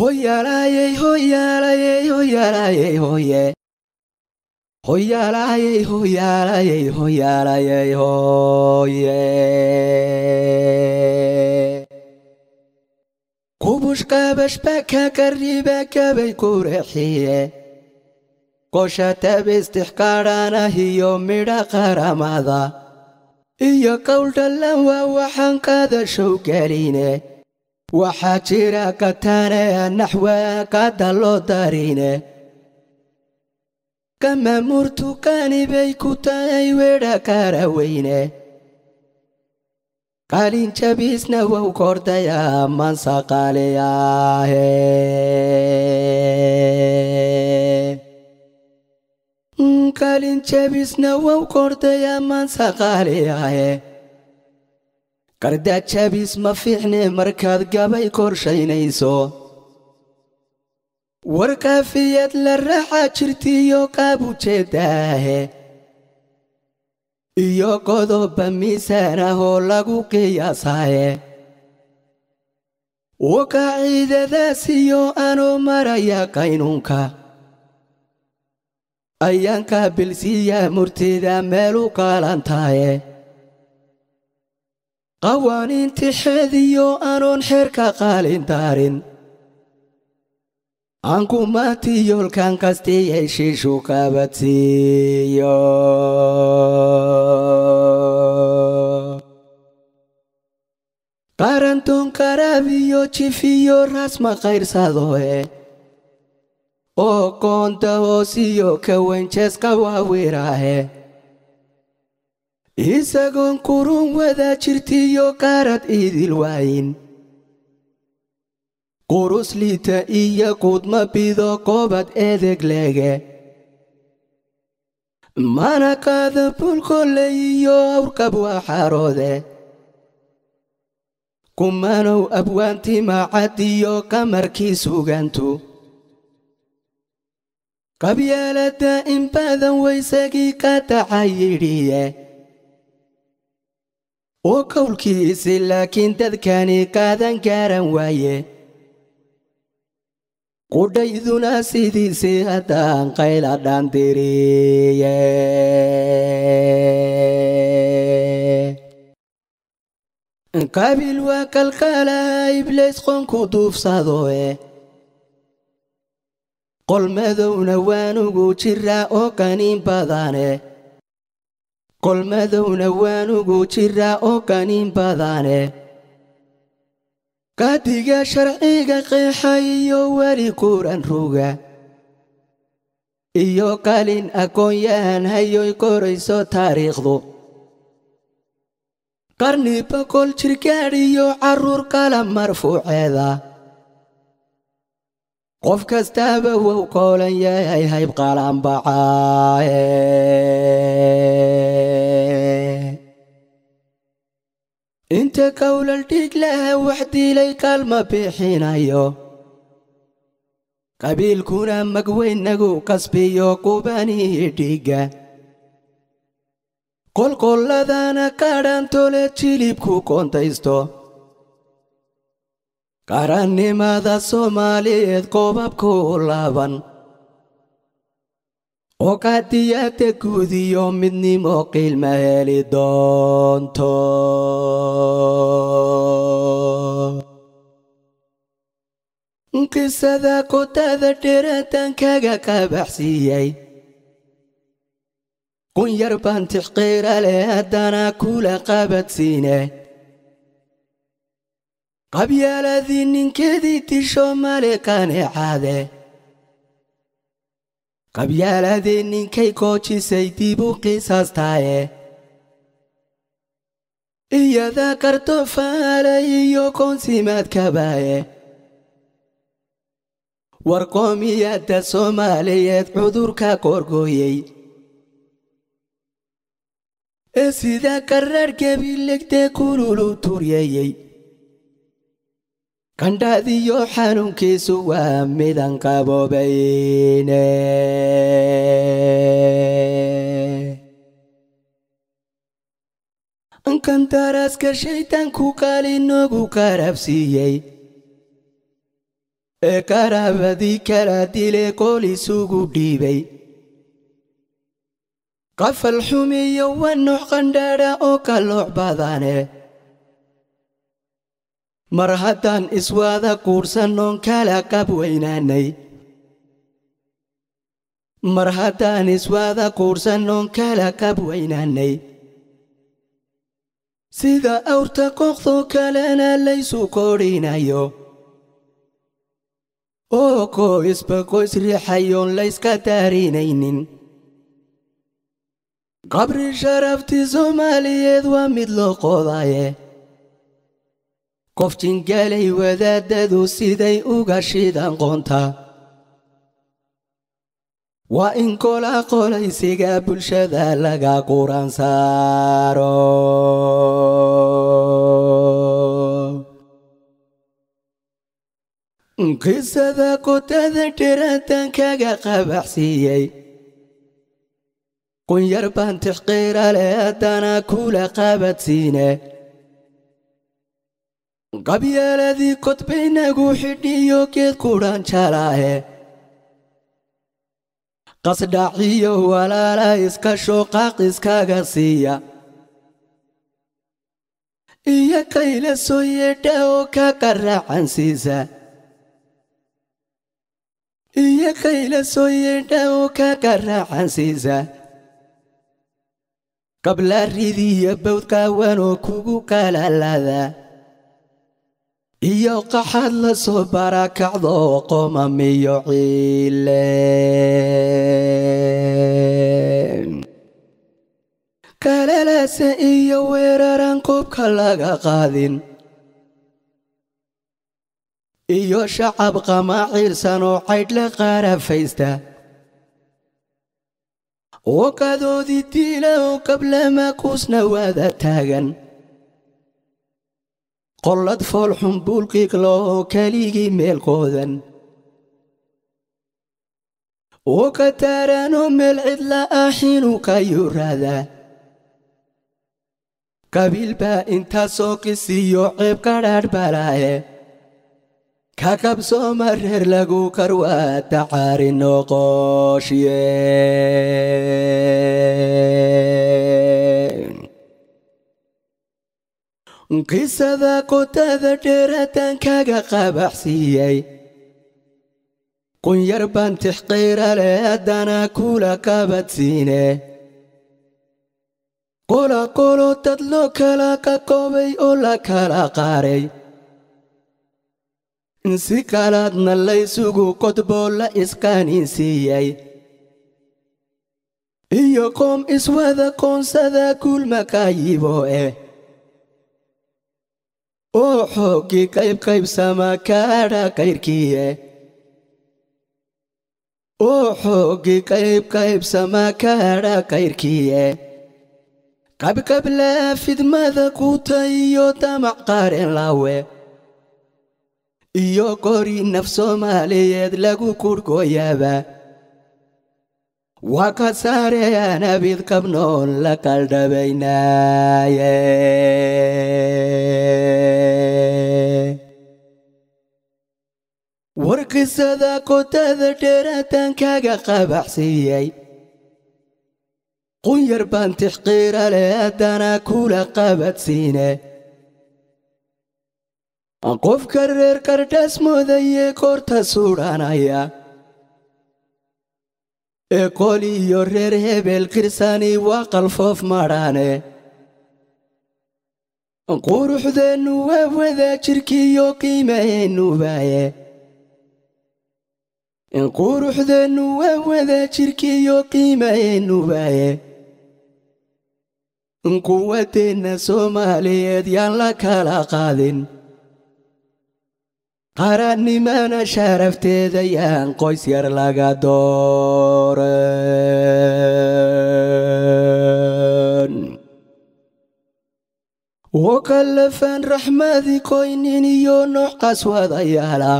Hoyaalayey hoyaalayey hoyaalayey hoye hoyaalayey hoyaalayey hoyaalayey hoye Kubush qabash baka kariba kabay kurexiye Qosha tabistixqaadhana iyo midha qaramada iyo qowldhallan waa waxaan qaadashow geline waxaa jira kataane naxwa qaada loo darine kama murtuqaani bay ku tahay weedha kara weyne qalin jabisna wow kordaya mansa qaaliyaahe qalin jabisna wow kordaya mansa qaaliyaahe qarda jabis ma fiicne markaad gabay korshaynayso warkaafiyad la raaxa jirtiyo qaab ujeedaahe iyo qodoba miisaan ah oo lagu qiyaasaye wakaciidadaas iyo anoo maraya qaynuunka ayaan qaabilsiiya murtida meel u qaalantaye qawaaniintixeed iyo anoon xeerka qaalin daarin ankumaati yoolkan kastiyay shiishu qabadsiiyo qarantoon qaraabiyo jifiyo rasma qayrsadoe oo qoonta hoosiyo kawenjeeska waawiraahe isagoon kurun wada jirtiyo qaarad idil waayin qurusliita iyo quudma bido qoobad edeg lege mana qaada bulkolle iyo awrqab waa xaroode kumanow abwaanti macadiyo qamarkii sugantu qabyaalada in badan waysagii qadaca yidhiye oo qowlkiisi laakiin dadkani qaadan garan waaye qudhayduna sidiisii haddaan qayla dhaandiriye qabiil waa kalkaalaha iblays qoonku duufsadoe qolmadowna waanugu jiraa oo qaniin badane qolmadowna waanugu jiraa oo qaniin badane qaadiga sharciga qeexa iyo weli kuran ruga iyo qalin aqoon-yahan hayoy korayso taariikhdu qarni boqol jirgaadh iyo carruur qala marfuuceeda qof kastaaba wou qoolan yahay hayb qalanbacaaye inta qowlal dhiig laha wax dilay kaalma bixinayo qabiilkuna magweynagu qasbiyo qubanihii dhiigga qolqolladana kadhantole jilibku koontaysto qarannimada soomaaliyeed qoobabku laaban oo qaadiyada guud iyo midnimo qiilma heli doonto qisada qotada dheeraatan kaga qabaxsiiyey kun yar baan tixqiira leh haddana kula qabadsiine qabyaaladii ninkeedii disho male qaneecaade qabyaaladii ninkay koojisay dib u qisaastaaye iyada kartofaale iyo koonsimaadkabaaye war qoomiyadda soomaaliyeed cudurka qoorgooyey ee sida qaraar gebilegdee kululu turyeeyey qandhaadiyo xanuunkiisu waa midan qaboobayne kandaraaska shaydaanku qaalinoogu qarabsiiyey Ee qaraabadii kala dile qool isugu dhiibay, qafal xumiyo waa nuuc qandhaadha oo kalooc badane. Mar haddaan iswaada quursannoon kala qab weynaanay, mar haddaan iswaada quursannoon kala qab weynaanay, sida awrta kooxdoo kalena laysu korinayo oo qoysba qoys riixayoon layska daarinaynin, qabri sharaftii Soomaaliyeed waa mid loo qodaye. Qof jingalay wadaadadu siday uga shidan qoonta, waa in kola qolaysiga bulshada laga quran saaro. Qisada kotada dheradan kaga qabaxsiiyey, qunyar baan tixqiira leh haddana kula qabadsiine. Qabyeeladii kodbaynagu xidhiyo geed kudhan jalaahe, qasdhaciyo walaala iska shooqaaq iskaga siiya, iyo kayla soo yeedha oo ka qaraacan siisa, iyo kayla soo yeedha oo ka qaraacan siisa. Qabla ridiyo bawd qaawan oo kugu qalalada, iyo qaxaad la soo barakacdo qomamiyo ciile. Kalalaase iyo weeraran qobka laga qaadin, iyo shacab qamaaciilsan oo caydhle qarafaysta oo kadoodii diila oo qablama kuusna wada taagan, qollad foolxun buulqiiqlo oo keligii meel qoodan oo ka taaranoo meel cidla ah xinuu ka yuraada. Qabiil baa intaasoo qisiyo ceeb qadhaadh balaaye ka qabsooma, reer lagu karwaa tacaari noqoshye. Qisada kotada dheeradan kaga qabaxsiiyey, qunyar baan tixqiira leh haddana kula qabadsiine. Qola qolo dad loo kala qaqoobay oo la kala qaaray, si kalaadna laysugu qodboo la isqaaniinsiiyey, iyo qoom iswada qoonsada kuulmaqaayibo eh oo xooggii qayb qaybsama kaadha kayrkiie, oo xooggii qayb qaybsama kaadha kayrkiie. Qabqablaa fidmada quuta iyo damac qaaren laawe, iyo qori naf Soomaaliyeed lagu kurgooyaaba, waa ka saareyaan abid qabnoon la qaldhabaynaaye. War qisada kotada dheeradan kaga qabaxsiiyey, qunyar baan tixqiira leh haddana kula qabadsiine. Qofka reer qardhaas moodaye koorta suudhanaya ee qol iyo reer hebel kirsani waa qalfoof madhaane. Quruxdeennu waa wada jirkiiyo qiimaheennubaye, quruxdeennu waa wada jirkiiyo qiimaheennubaye. Quwadeenna Soomaaliyeed yaan la kala qaadin, qarannimana sharafteeda yaan qoys yar laga dooran. Wakallafaan raxmadii qoynin iyo nooc qaswadayaala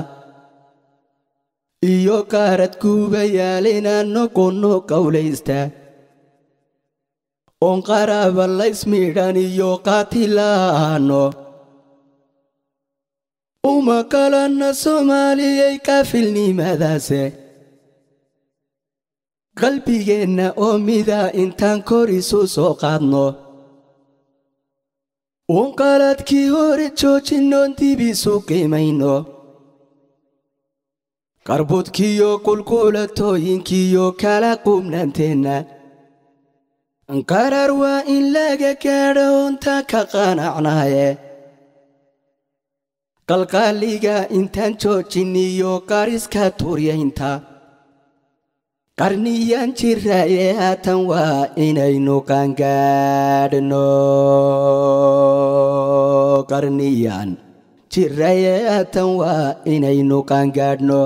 iyo qaarad kuubayaal inaan noqonno qowlaysta oon qaraaba laysmiidhan iyo qaatilaano. Uma qalanna Soomaaliyay qaafilnimadaase, qalbigeenna oo mida intaan kor isu soo qaadno, uun qaladkii hore joojinnoon dib isu qiimayno, qarbudkiyo qulqulatooyinkiyo kala qubnaanteenna qarar waa in laga gaadho onta ka qanacnaaye, qalqaaliga intaan joojiniyo qariska tuuryaynta. Qarniyaan jiraaye haatan waa inaynu qaangaadhno, qarniyaan jiraaye haatan waa inaynu qaangaadhno.